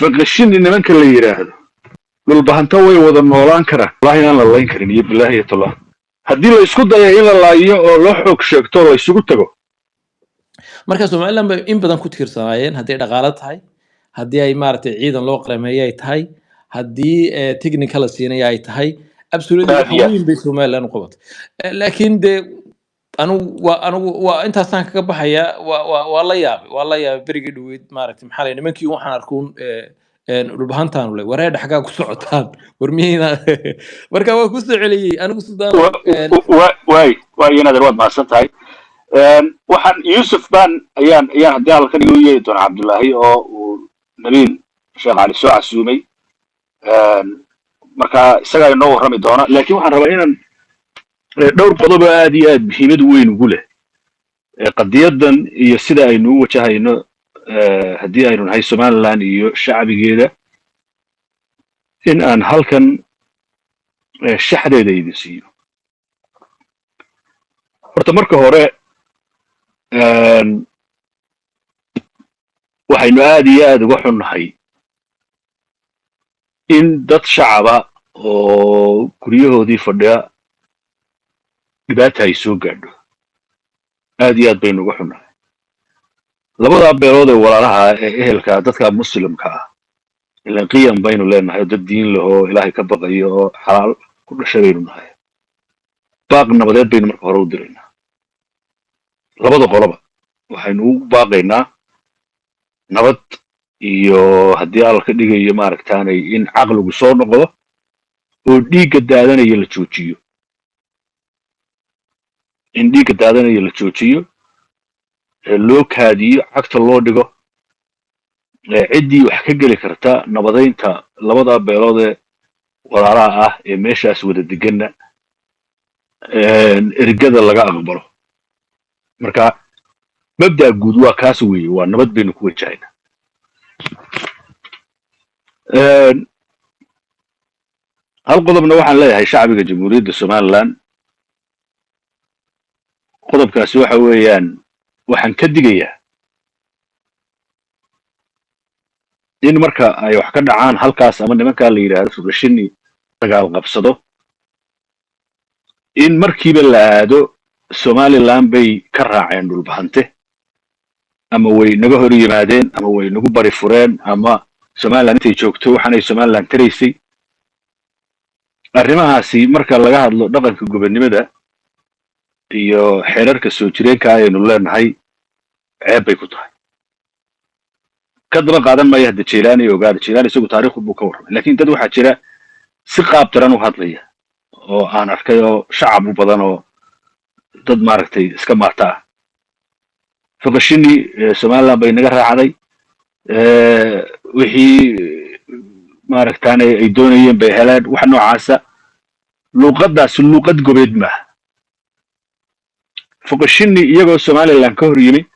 Faqashini nimanka la yidhaahdo Dhulbahanto way wada noolaan karaan. Wallahi inaan la layn karin iyo bilaahi iyo tallah haddii la isku dayo in la laayo oo loo xoog sheegto la isugu tago. Marka Somaliland bay in badan ku tiirsanaayeen, haddii dhaqaalo tahay, haddii ay maaragtay ciidan loo qarameeye ay tahay, haddii technical la siinaya ay tahay. Absolutely, wax weyn bay Somaliland u qabatay. Laakiin dee anigu waa intaasaan kaga baxaya. Waa la yaabay berigii dhaweyd, maaragtay, maxaa la nimankii waxaan arkuun Dhulbahantaanu le wareedha xaggaa ku socotaan war miyayna. Marka waa kusoo celiyey anigu, Suldaan. Waay waay, inadeer, waad mahadsan tahay. Waxaan Yuusuf baan ayaan haddii alla ka dhigo u yeeri doonaa Cabdullaahi oo uu Nabiil Sheekh Cali soo casuumay. Marka isagaa inoo warrami doona, laakiin waxaan rabaa inaan dhowr qodob oo aad iyo aad muhiimad weyn ugu leh qadiyadan iyo sida aynu u wajahayno haddii aynu nahay Somaliland iyo shacbigeeda in aan halkan shaxdeeda idin siiyo. Horta marka hore waxaynu aad iyo aad uga xunnahay in dad shacaba oo guryahoodii fadhiya dhibaata ay soo gaadho. Aad iyo aad baynu uga xunnahay. Labadaa beelood ee walaalaha ee ehelka, dadka Muslimka ah, ilan qiyam baynu leenahay oo dad diin leh oo Ilaahay ka baqayo oo xalaal ku dhashay baynu nahay. Baaq nabadeed baynu marka hore u diraynaa labada qoloba. Waxaynu ugu baaqaynaa nabad iyo haddii Alla ka dhigayo, maaragtaanay, in caqligu soo noqdo oo dhiigga daadanaya la joojiyo, in dhiigga daadanaya la joojiyo ee loo kaadiyo, cagta loo dhigo. Ciddii wax ka geli karta nabadaynta labada beelood ee walaalaha ah ee meeshaas wada deganna ergada laga aqbalo. Marka mabda'a guud waa kaas weeye, waa nabad baynu ku wajahaynaa. Hal qodobna waxaan leeyahay shacbiga Jamhuuriyadda Somaliland. Qodobkaasi waxa weeyaan, waxaan ka digayaa in marka ay wax ka dhacaan halkaas ama nimankaa la yidhaahdo Furashini dagaal qabsado, in markiiba la aado Somaliland bay ka raaceen Dhulbahante, ama way naga hor yimaadeen, ama way nagu bari fureen, ama Somaliland intay joogto waxaanay Somaliland taraysay. Arrimahaasi marka laga hadlo dhaqanka gobonnimada iyo xeerarka soo jireenka ayaynu leenahay, ceeb bay ku tahay. Ka daba qaadan maayo hadda Jeylaani. Ogaada, Jeylaani isagu taariikhdu buu ka warramay, laakiin dad waxaa jira si qaab daran u hadlaya oo aan arkay oo shacab u badan oo dad, maaragtay, iska maarta ah. Faqashini Somaliland bay naga raacday, wixii maaragtaane ay doonayeen bay heleen, wax noocaasa. Luuqaddaasi luuqad gobeed maaha. Fuqashini iyagoo Somaliland ka hor yimi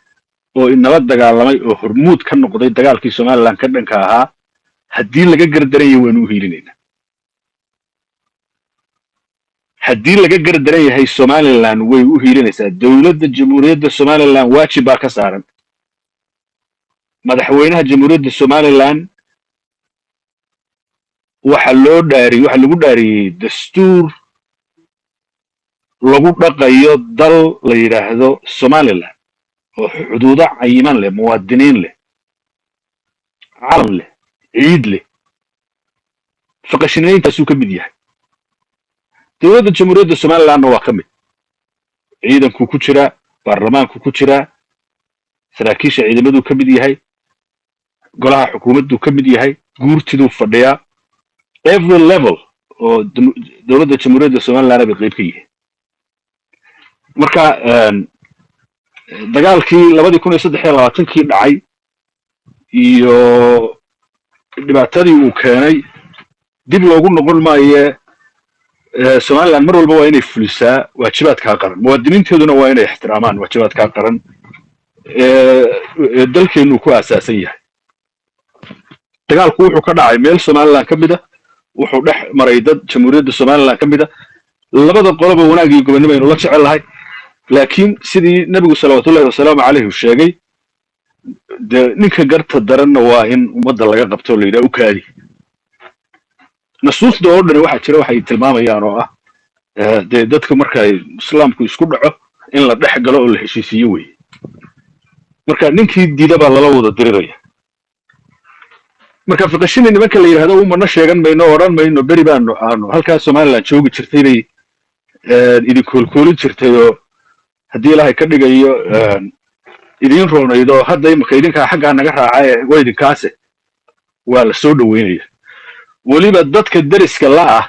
oo inala dagaalamay oo hormuud ka noqday dagaalkii Somaliland ka dhanka ahaa, haddii laga gardaran yahay waanu u hiilinaynaa. Haddii laga gardaran yahay, Somaliland way u hiilinaysaa. Dowladda Jamhuuriyadda Somaliland waajib baa ka saaran. Madaxweynaha Jamhuuriyadda Somaliland waxa loo dhaariyey, waxa lagu dhaariyey dastuur lagu dhaqayo dal la yidhaahdo Somaliland oo xuduudo cayiman leh, muwaadiniin leh, calan leh, ciid leh. Faqashinayntaasuu ka mid yahay. Dowladda Jamhuuriyadda Somalilandna waa ka mid. Ciidankuu ku jiraa, baarlamaanku ku jiraa, saraakiisha ciidamaduu ka mid yahay, golaha xukuumadduu ka mid yahay, guurtiduu fadhiyaa. Every level oo dowladda Jamhuuriyadda Somaliland bay qayb ka yihiin. Marka dagaalkii 2023-kii dhacay iyo dhibaatadii uu keenay dib loogu noqon maaye. Somaliland mar walba waa inay fulisaa waajibaadkaa qaran, muwaadiniinteeduna waa inay ixtiraamaan waajibaadkaa qaran ee dalkeennu ku aasaasan yahay. Dagaalku wuxuu ka dhacay meel Somaliland ka mid a, wuxuu dhex maray dad Jamhuuriyadda Somaliland ka mid a. Labada qoloba wanaag iyo gobonnimo aynu la jecel lahay, laakiin sidii Nebigu salawaatullahi wasalaamu calayhi sheegay, Dee ninka garta daranna waa in ummadda laga qabto oo la yidhaha u kaadi. Nasuusda oo dhani waxaa jira waxay tilmaamayaan oo ah dee dadka markay islaamku isku dhaco in la dhex galo oo la heshiisiiyo weye. Marka ninkii diida baa lala wada diriraya. Marka Fiqashini nimanka la yidhahdo umana sheegan mayno, odhan mayno beri baanu aanu halkaa Somaliland joogi jirtay bay idin koolkoolin jirtay, oo haddii Ilaahay ka dhigayo idiin roonaydo. Hadda imika idinkaa xaggaa naga raaca ee waa idinkaase, waa la soo dhoweynaya. Weliba dadka deriska la ah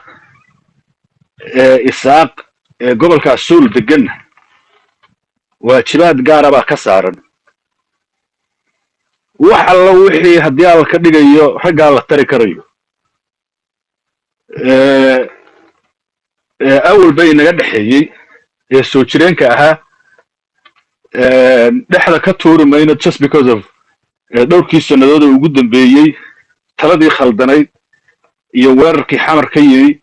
ee Isaaq ee gobolkaas Sool deganna waajibaad gaara baa ka saaran. Wax alla wixii haddii Alla ka dhigayo raggaa la tari karayo ee awal bay inaga dhexeeyey ee soo jireenka ahaa dhexda ka tuuri mayno just because of dhowrkii sannadood oo ugu dambeeyey taladii khaldanayd iyo weerarkii Xamar ka yimi.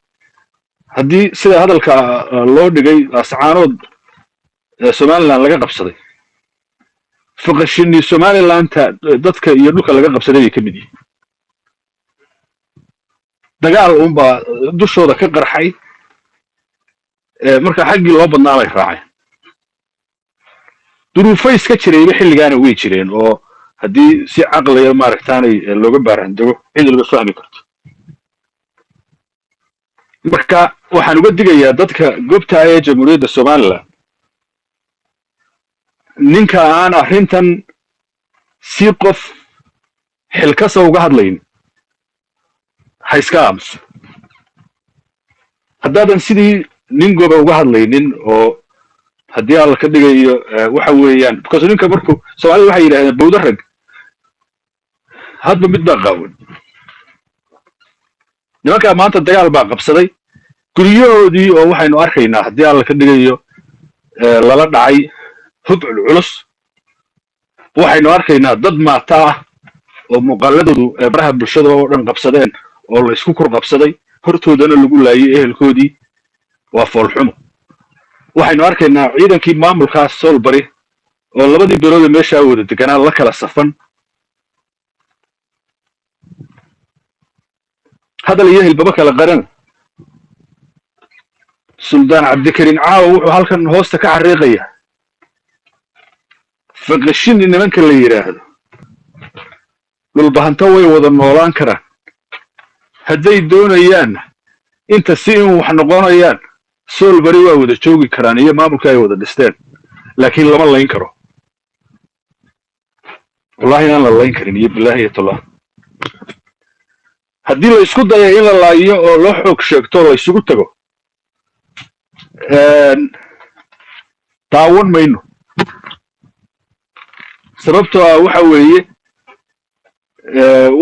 Haddii sida hadalka loo dhigay Ascaanood Somaliland laga qabsaday, Fiqashini Somalilandta dadka iyo dhulka laga qabsaday bay ka mid yihiin. Dagaal unbaa dushooda ka qarxay, marka xaggii loo badnaa bay raaceen. Duruufo iska jirayba xilligaana way jireen, oo haddii si caqliya maaragtaanay looga baaraandego cid walba fahmi karto. Marka waxaan uga digayaa dadka gobta ee Jamhuuriyadda Somaliland, ninka aan arrintan si qof xilkasa uga hadlayn ha iska aamuso. Haddaadan sidii nin goba uga hadlaynin oo haddii Alla ka dhigayo waxa weeyaan, because ninka markuu, Soomaalida waxay yidhahdeen, bawda rag hadba mid baa qaawan. Nimankaa maanta dagaal baa qabsaday guryahoodii, oo waxaynu arkaynaa haddii Alla ka dhigayo lala dhacay hub culculus. Waxaynu arkaynaa dad maata ah oo muuqaaladoodu baraha bulshada oo dhan qabsadeen, oo la isku kor qabsaday, hortoodana lagu laayay ehelkoodii. Waa foolxumo. Waxaynu arkaynaa ciidankii maamulkaas Soolbari oo labadii bilood ee meeshaa wada deganaa la kala safan. Hadal iyo hilbaba kala qaran. Suldaan Cabdikariin caawa wuxuu halkan hoosta ka xariiqaya, Faqashini nimanka la yidhaahdo Dhulbahanto way wada noolaan karaan hadday doonayaanna. Inta si in wax noqonayaan, Soolbari waa wada joogi karaan iyo maamulka ay wada dhisteen, laakiin lama layn karo. Wallahi inaan la layn karin iyo bilaahi iyo tollah. Haddii la isku dayo in la laayo oo loo xoog sheegto oo la isugu tago, daawan mayno. Sababtoo ah waxa weeye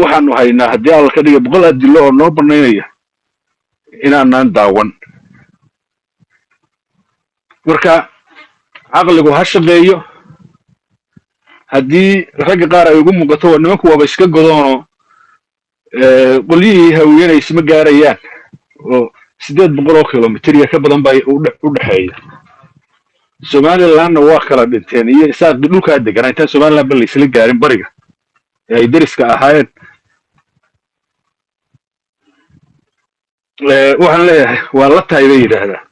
waxaanu haynaa haddii Alla ka dhigay 100 adilo oo noo banaynaya inaanaan daawan. Marka caqligu ha shaqeeyo. Haddii ragga qaar ay ugu muuqato waa nimanku waaba iska godoono, qolyihii Hawiyena isma gaarayaan oo 800 oo kilomitriya ka badan baa u dhexeeya. Somalilandna waa kala dhinteen iyo Isaaqi dhulkaa deganaa intaan Somaliland ba laisla gaarin, bariga ee ay deriska ahaayeen. Waxaan leeyahay waa la tahay bay yidhaahdaa.